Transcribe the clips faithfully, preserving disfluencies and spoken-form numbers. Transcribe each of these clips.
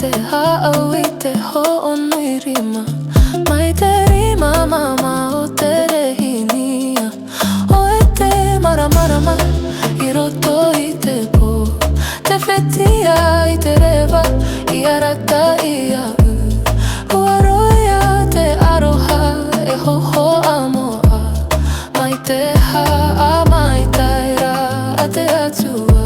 Te haʻau i te hoʻo nui rima, mai te rima māmā o te rehinia. ʻOe te māramarama i roto i te pō, te fetiʻa i te reva i arataʻi iaʻu. Ua roia te aroha e hohoʻa moʻa, mai te haʻamaitaʻi ra a te Atua.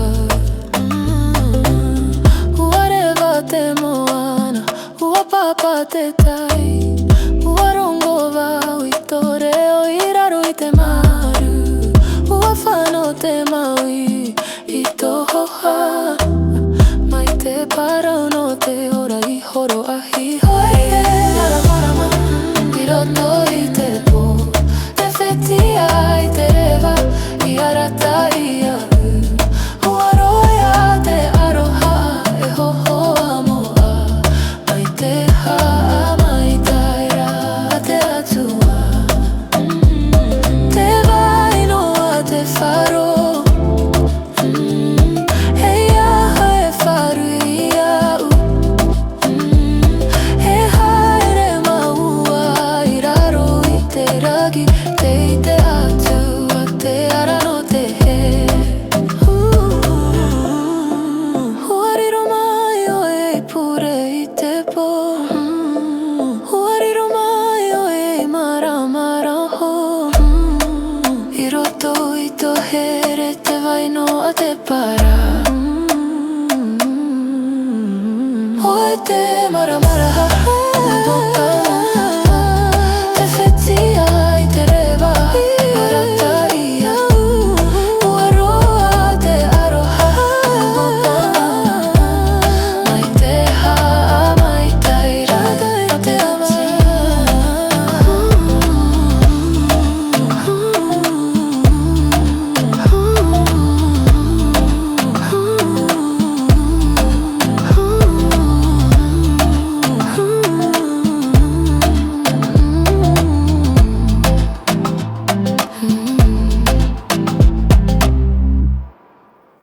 Ua reva te moana, ua pāpā te tai, ua rongo vau i tō reo i raro i te maru. Ua fano te maui i tō hoha, mai te parau nō te ora i horoʻa. Hoi e māramarama i roto i te pō, te fetiʻa i te reva i arataʻi iaʻu. Ua roia te aroha e hohoʻa moʻa, mai te haʻamaitaʻi ra a te Atua. Te vai noa te faro, mm, e aha e faru iaʻu? Mm, e haere māua i raro i te ragi, tei te Atua te ara nō te hē. Ua riro mai ʻoe i pure i te pō. Ua riro mai ʻoe i māramarama hou, i roto i tō here te vai noa te para. ʻOe te